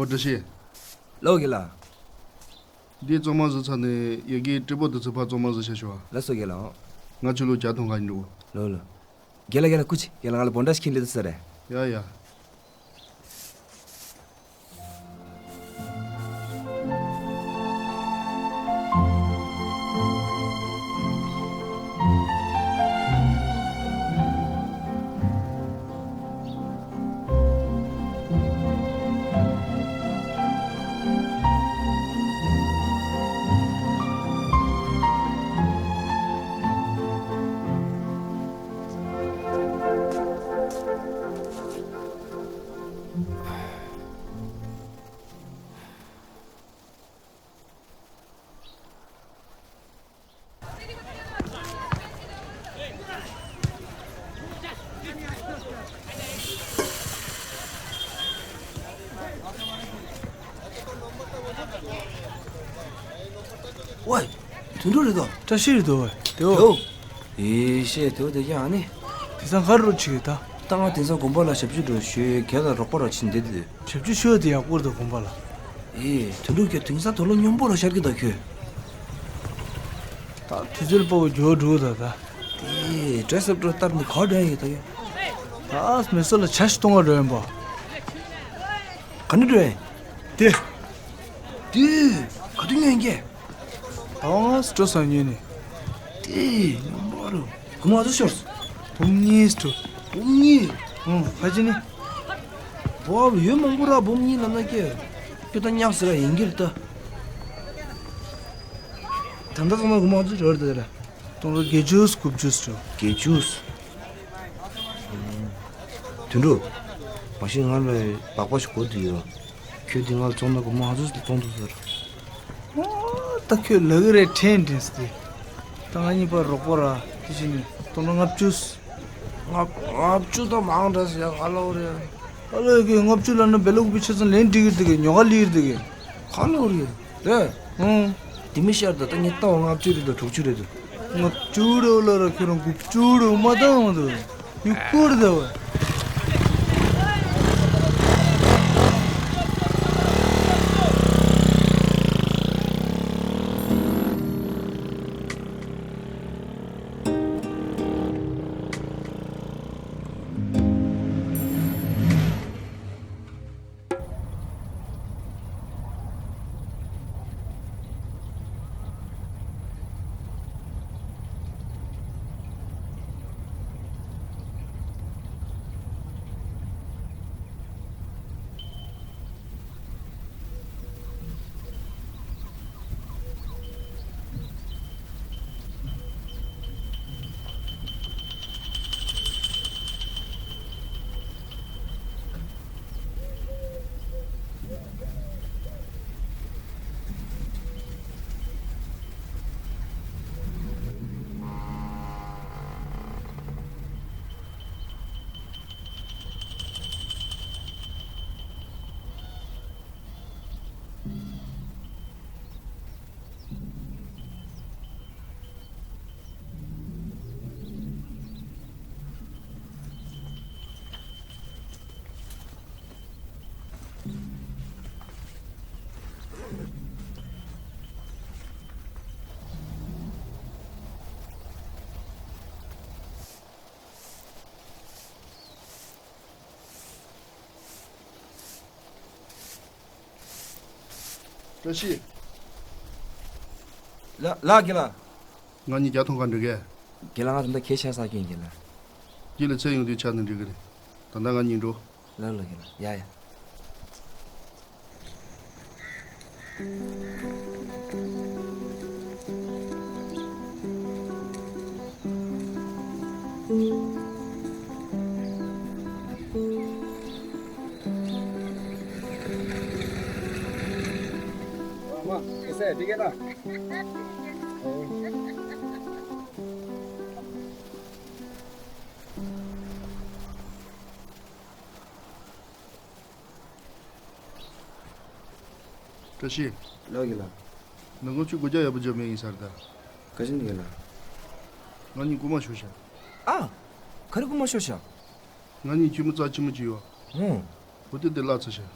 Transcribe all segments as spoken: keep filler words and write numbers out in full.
ཨོ། བཀྲ་ཤིས། ལགས་རྒན་ལགས། འདི་གཙང་མ་བཟོས་ཚར་ནས་ཡ་གིའི་ཊི་པོ་དེ་ཚོ་ཕར་གཙང་མ་བཟོས་བཞག་ཤོག་ཨ། ལགས་སོ་རྒན་ལགས། ང་ཕྱི་ལོགས་བརྒྱ་ཐོངས་ག་ཡིན་འགྲོ། ལགས་ལགས། རྒན་ལགས་རྒན་ལགས། སྐུ་མཁྱེན། རྒན་ལགས། ང་ལ་བོང་ཁྲ་ཞིག་ཁྱེར་སླེབས་ད་ཟེར་རེད། ཡ་ཡ། ཝེ། དོན་གྲུབ་རེད་དོ། བཀྲ་ཤིས་རེད་དོ། དེའོ། དེའོ། ཨེ་ཤེས། དེའོ་དེ་ཀྱང་ཨ་ནི། དེང་སང་ག་རེ་འགྲོ་ཆེ་གི་ད། ད་ང་དེང་སང་དགོན་པ་ལ་ཞབས་ཕྱི་འགྲོ་ཞོས་གྱད་ལ་རོགས་པ་ར་ཕྱིན་བསྡད་དེ། ཞབས་ཕྱི་ཞུ་ཡ་དེ་ཡག་པོ་རེད་དོ་དགོན་པ་ལ། ཨེ། དོན་གྲུབ་ཀྱིས་དེང་སང་དུག་ལོག་སྙོམས་པོ་ར་ཤར་གྱི་ད་ཁྱོད། ད་དུས་ཚོད་ལ་དཔག་པའི་འགྱུར་བ་འགྲོ་གི་ད་ད། དེ་འདྲས་སེ་འགྲོ་སྟབས་ནི་ག་འདྲ་ཡིན་ད་ཡོད། ད་མི་སེར་ལ་ཇ་ཞིག་གཏོང་བ་འགྲོ་ཡིན་པ། ག་ནས་འགྲོ་ཡིན། དེ། དེ། ག་དུས་ཉོས་ཡིན་གྱི། ད་བང་ང་སྤྲོ་ས་ཉོས་ནས། དེ་ཉོན་པ་རུ། གུ་མ་ཚོ་ཤོར། བུམ་གཉིས་སྤྲོ། བུམ་གཉིས། ཨང་། ཕ་ཅི་ནི། བོ་ཡོད་མང་པོ་ར་བུམ་གཉིས་ལ་ན་ཀྱེ། ཁྱོད་ད་ཉག་ཟེར་ར་ཡིན་གྱི་རེད་ད། ད་ལྟ་ཚང་མ་གུ་མ་ཚོ་ཤོར་དེ་ར། སྟོང་ལོ་བརྒྱད་ཅུ་དགུ་བཅུ་སྤྲོ། བརྒྱད་ཅུ། དོན་གྲུབ། མ་གཞི་ང་ལ་སྦག་སྦག་ཞིག་དགོས་འདུག་ཡོད། ཁྱོད་འདི་ང་ལ་བཙོང་ན་གོ་མ་ཧ་ཚོད་བཙོང་འདུག་ཟེར། ཨོ། ད་ཁྱོད་ལབ་ཀྱི་རེད། དྲན་དྲན་སྟེ། ད་ང་གཉིས་བར་རོགས་པ་ར་དེ་བཞིན་ནི་སྟོང་ལོ་ལྔ་བཅུ། ལྔ་ལྔ་བཅུ་ད་མང་དྲགས་ཡ། ག་ལོ་རེད། ཨ་ལོ་ཡ། ཁྱོད་ལྔ་བཅུ་ལབ་ན་བེ་ལོག་པི་ཆ་ཚང་ལན་འགྲིག་གི་འདུག་གི། ཉོ་ག་ལི་འདུག་གི། ག་ལོ་རེད། རེད། ཨང་། དེ་མི་ཤར་ད། ད་ངས་ལྟ་བ་ལྔ་བཅུ་རེད་དོ། དྲུག་ཅུ་རེད་དོ། ལྔ་བཅུ་རེད་ལ་ར། ཁྱོད་རང་དགུ་བཅུ་རེད་མ་བཏང་མ་འདུག་ཡུ་ཀུར་ད་བ། བཀྲ་ཤིས། ལ་ལ་རྒན་ལགས། ང་གཉིས་བརྒྱ་ཐོངས་ག་འགྲོ་གས། རྒན་ལགས། ང་ད་ལྟ་གས་ཆགས་ས་ཀྱིན་རྒན་ལགས། རྗེས་ལ་ཚེ་ཡོང་དུས་ཆགས་ན་འགྲིག་གི་རེད། ད་ལྟ་ང་གཉིས་འགྲོ། ལ་ལ་རྒན་ལགས། ཡ་ཡ། བཀྲ་ཤིས། ལགས་རྒན་ལགས། ནང་ཁོ་ཆུ་སྒོ་རྒྱག་ཡག་པོ་འཇོག་མེད་ཡིན་ས་རེད་ད། ག་ཅི་ནི་རྒན་ལགས། ང་གཉིས་རྐུ་མ་ཤོར་ཤག་ཨ། ག་རེ་རྐུ་མ་ཤོར་ཤག་ང་གཉིས་ཁྱི་མོ་རྩ་ཆེན་མོ་ཅིག་ཡོད། ཧུང་། བུ་དེ་འདི་བརླག་ཚར་ཤག་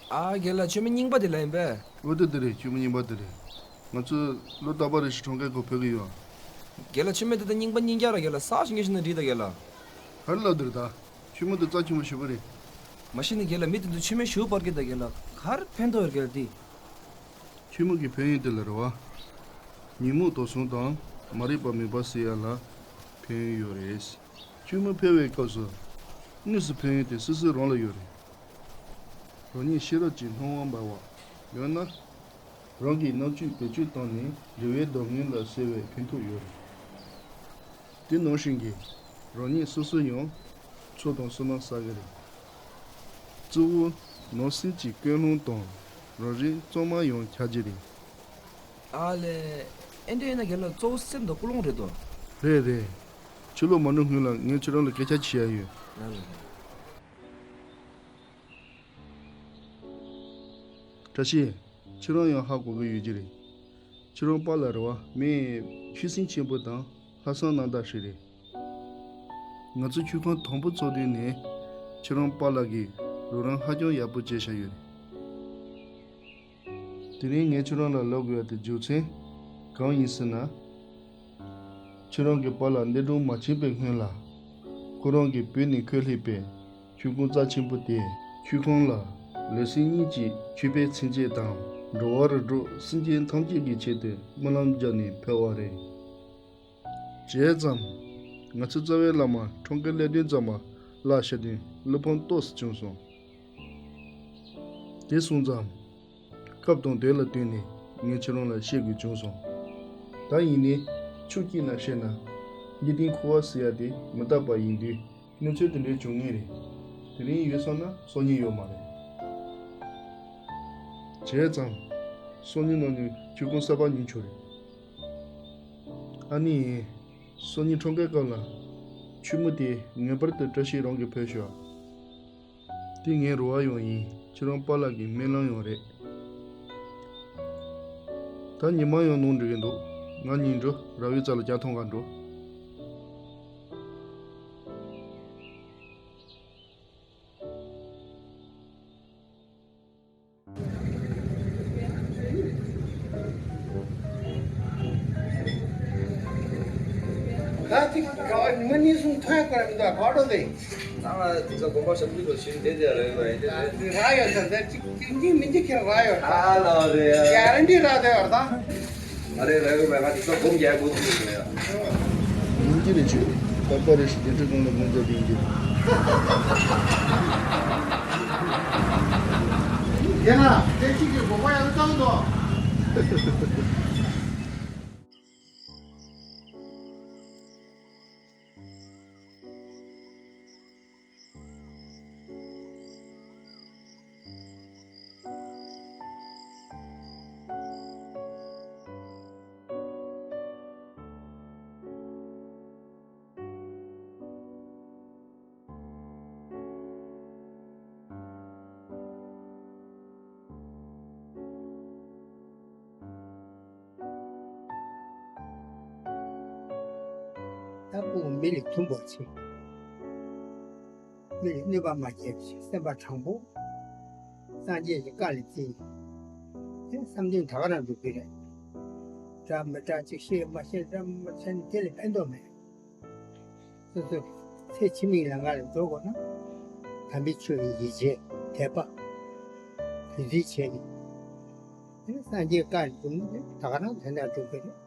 ཨ་རྒན་ལགས། མཆོད་མེ་རྙིང་པ་དེ་ལ་ཡིན་པས། འོ་དེ་དེ་རེད། མཆོད་མེ་རྙིང་པ་དེ་རེད། ང་ཚོས་ལོ་རྟག་པར་རེ་བཞིན་ཁྲོམ་སྐོར་ཕེབས་ཀྱི་ཡོད། རྒན་ལགས། མཆོད་མེ་དེ་ད་རྙིང་པ་རྙིང་རྐྱང་ར། རྒན་ལགས། གསར་ཞིག་ཉོས་ཤིག་ན་འགྲིག་ད་རྒན་ལགས། ག་རེ་ལབ་དེ་རེད་ད། མཆོད་མེ་དེ་རྩ་ཆེན་པོ་ཞེ་པོ་རེད། མ་གཞི་ནས་རྒན་ལགས། མི་དེ་ཚོ་མཆོད་མེ་ཞེ་པོ་སྤར་གྱི་ད་རྒན་ལགས། ག་རེ་ཕན་ཐོགས་ཡོད་རྒན་ལགས་དེ། མཆོད་མེ་གི་ཕན་ཡོན་དེ་ལ་རེད་བ། ཉོན་མོངས་དོགས་ཟོན་དང་མ་རིག་པ་མུན་པ་སེལ་ཡ་ལ་ཕན་ཡོན་ཡོད་རེད། མཆོད་མེ་ཕུལ་བའི་སྐབས་སུ་དངོས་སུ་ཕན་ཡོན་དེ་སོ་སོ་རང་ལ་ཡོད་རེད། རང་ཉིད་ཤེས་རབ་ཀྱི་སྣང་བ་འབར་བ། ཡང་ན། རང་གི་རྣམ་དཔྱོད་བེད་སྤྱོད་བཏང་ནས་འབྲེལ་བའི་གདམས་ངན་ལ་གསལ་བའི་ཕན་ཐོགས་ཡོད་རེད། དེ་ནང་བཞིན་གྱི་རང་ཉིད་སོ་སོ་ཡང་ཚོགས་དང་བསོད་ནམས་བསགས་ཀྱི་རེད། གཙོ་བོ་ནང་སེམས་ཀྱི་ཀུན་སློང་དང་རང་རིག་གཙང་མ་ཡང་འཆར་གྱི་རེད། ཨ་ལས། ཨེ་འདྲ་ཡིན་ན་རྒན་ལགས། གཙོ་བོ་སེམས་དང་ཀུན་སློང་རེད་དོ། རེད་རེད། ཕྱི་ལོགས་མ་འགྲོ་སྔོན་ལ་ངས་ཁྱེད་རང་ལ་སྐད་ཆ་ཅིག་བཤད་ཡ་ཡོད། ལགས་ལགས། བཀྲ་ཤིས། ཁྱེད་རང་ཡང་ཧ་གོ་གི་ཡོད་ཀྱི་རེད། ཁྱེད་རང་པཱ་ལགས་རེད་བ། མི་ཆོས་སེམས་ཆེན་པོ་དང་ལྷག་བསམ་རྣམ་དག་ཞིག་རེད། ང་ཚོ་ཆོས་ཁང་དང་པོ་ཚོགས་དུས་ནས་ཁྱེད་རང་པཱ་ལགས་ཀྱིས་རོགས་རམ་ཧ་ཅང་ཡག་པོ་བྱས་བཞག་ཡོད་རེད། དེ་རིང་ངས་ཁྱེད་རང་ལ་ལབ་དགོས་ཡ་དེ་རྒྱུ་མཚན་གང་ཡིན་ཟེར་ན། ཁྱེད་རང་གི་པཱ་ལགས་འདས་གྲོངས་མ་ཕྱིན་པའི་སྔོན་ལ། ཁོ་རང་གིས་བོད་ནས་འཁོད་སླེབས་པའི་ཆོས་ཁང་རྩ་ཆེན་པོ་དེ། ཆོས་ཁང་ལ་ལུས་སེམས་གཉིས་ཀྱི་མཆོད་པའི་མཚན་བཅས་དང་འགྲོ་བ་རིགས་དྲུག་སེམས་ཅན་ཐམས་ཅད་ཀྱི་ཆེད་དུ་སྨོན་ལམ་བརྒྱབ་ནས་ཕུལ་བ་རེད། བྱས་ཙང་། ང་ཚོའི་རྩ་བའི་བླ་མ་ཁྲོམ་སྐོར་སླེབས་དུས་ཙམ་པ་བརླག་ཤི་དུས་བློ་ཕམ་ཏོག་ཙམ་བྱུང་སོང་། དེ་སོང་ཙང་། སྐབས་དང་དུས་ལ་བསྟུན་ནས་ངས་ཁྱེད་རང་ལ་བཤད་དགོས་བྱུང་སོང་། ད་ཡིན་ནའི་ཕྱོགས་གཅིག་ནས་བཤད་ན། འཇིག་རྟེན་འཁོར་བ་ཟེར་ཡ་དེ་མི་རྟག་པ་ཡིན་དུས་གནས་ཚུལ་དེ་འདྲའི་བྱུང་ངེས་རེད། དེ་རིང་ཡོད་བསམ་ན་སང་ཉིན་ཡོད་མ་རེད། བྱས་ཙང་། སང་ཉིན་ནང་ནས་ཆོས་ཁང་གསར་པ་ཉོ་ཆོག་རེད། ཨ་ནི། སང་ཉིན་ཁྲོམ་སྐོར་སྐབས་ལ་མཆོད་མེ་དེ་ངེས་པར་དུ་བཀྲ་ཤིས་རང་གིས་ཕུལ་ཤོག། དེ་ངའི་རེ་བ་ཡང་ཡིན། ཁྱེད་རང་པཱ་ལགས་ཀྱི་སྨོན་ལམ་ཡང་རེད། ད་ཉི་མ་ཡང་ནོར་འགྲོ་གི་འདུག། ང་གཉིས་འགྲོ། ར་བའི་རྩ་ལ་ཇ་འཐུང་ག་འགྲོ། ད་ཅིག་ག་བ་མི་གཉིས་གསུམ་ཐོན་དགོས་ར་མི་འདུག་ག་འགྲོ་དེ། ད་ང་དེ་ཚོ་དགོན་པ་ཞབས་ཀྱི་ལོ་ཤིན་དེ་དེ་རེད་བ་ཡིན་དེ་རེད། རག་ཡོད་ས་དེ་ཅིག་ཅིག་འདི་མི་འདི་ཁྱེད་རག་ཡོད་ད། ཨ་ལ་རེད། ག་རེ་འདི་རག་དེ་བར་ད། ང་རེ་རེ་བས་ང་དེ་ཚོ་སྒོམ་རྒྱག་དགོས་ཀྱི་ཡོད་ཡ། ཡིན་གྱི་རེད་ཆུ། རྟག་པར་རེ་ཞིག་དེ་འདྲ་གང་ལ་དགོངས་འཇགས་ཡིན་གྱི། ཡིན་ན་དེ་གཅིག་གི་དགོངས་པ་ཡང་བཏང་དོ། ད་སྤུ་གུ་མི་ལས་མཐོན་པོ་ཆེ། མི་ལ་གནོད་པ་མ་བྱས་པ་ཞིག། སེམས་པ་དྲང་པོ། སངས་རྒྱས་ཀྱི་བཀའ་ལ་བརྩི། དེ་བསམ་དོན་ད་ག་རང་འགྲུབ་ཀྱི་རེད། འདྲ་མི་འདྲ་ཅིག་ཤེས་མ་ཤེས་འདྲ་མི་འདྲ་བྱས་ནས་དེ་ལ་ཕན་ཐོགས་མེད། སོ་སོ་ཚེ་ཕྱི་མའི་ལམ་ཁ་ལ་འགྲོ་དགོས་ན། དམ་པའི་ཆོས་ཀྱི་ཡིད་ཆེས་དད་པ། གུས་བརྩི་བྱས་ནས། དེ་ནི་སངས་རྒྱས་བཀའ་ལ་འགྲོ་ན་ད་ག་རང་དོན་དག་འགྲུབ་ཀྱི་རེད།